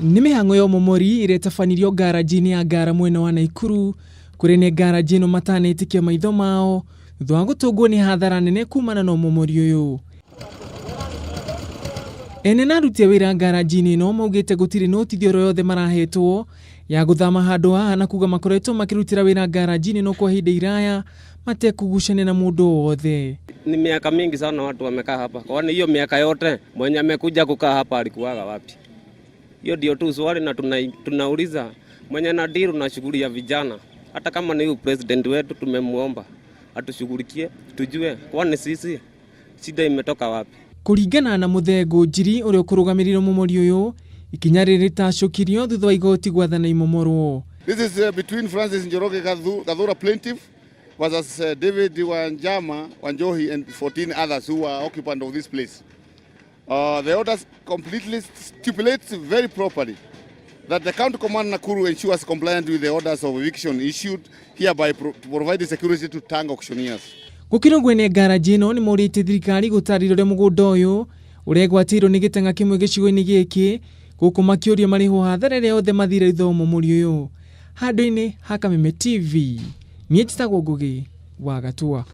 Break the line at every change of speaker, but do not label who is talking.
Nĩ mĩhang'o ya ũmomori ĩrĩa ĩtabanirio ngaranji-inĩ ya Ngara mwena wa Naikuru kũrĩ nĩ ngaranji ĩno matanetĩkia maitho mao thutha wa gũtũngwo nĩ hathara nene kumana na ũmomori ũyũ. Ene na aruti a wĩra ngaranji-inĩ ĩno maugĩte gũtirĩ notithio oro yothe marahetwo ya gũthama handũ haha na kuga makoretwo makĩrutĩra wĩra ngaranji-inĩ ĩno kwa ihinda iraya matekugucania na mũndũ o wothe.
Ni miaka mingi sana watu wamekaa hapa. Kwani hiyo miaka yote mwenye amekuja kukaa hapa alikuwaga wapi? Hiyo ndio tu swali na tunauliza mwenye na deal na shughuli ya vijana, hata kama ni huyu president wetu tumemuomba atushughulikie, tujue kwani sisi shida imetoka wapi.
Kũringana na Mũthengũ Njiri ũrĩa ũkũrũgamĩrĩire ũmomori ũyũ, ikinya rĩrĩ rĩtacũkirio thutha wa igoti gwathana imomorwo.
This is between Francis Njoroge Gathura plaintiff versus David Wanjama Wanjohi and 14 others who are occupant of this place. The orders completely stipulates very properly that the county command Nakuru ensures compliance with the orders of eviction issued hereby to provide security to Tanga auctioneers.
Gũkĩrĩ ũguo ene ngaranji ĩno nĩ morĩtie thirikari gũtarĩria ũrĩa mũgũnda ũyũ ũregwatĩirwo nĩ gĩtang'a kĩmwe gĩcigo-inĩ gĩkĩ gũkũ makĩũria marĩhwo hathara ĩrĩa yothe mathire thutha wa ũmomori ũyũ. Handũ-inĩ ha Kameme TV, niĩ njĩtagwo Ngũgĩ wa Gatua.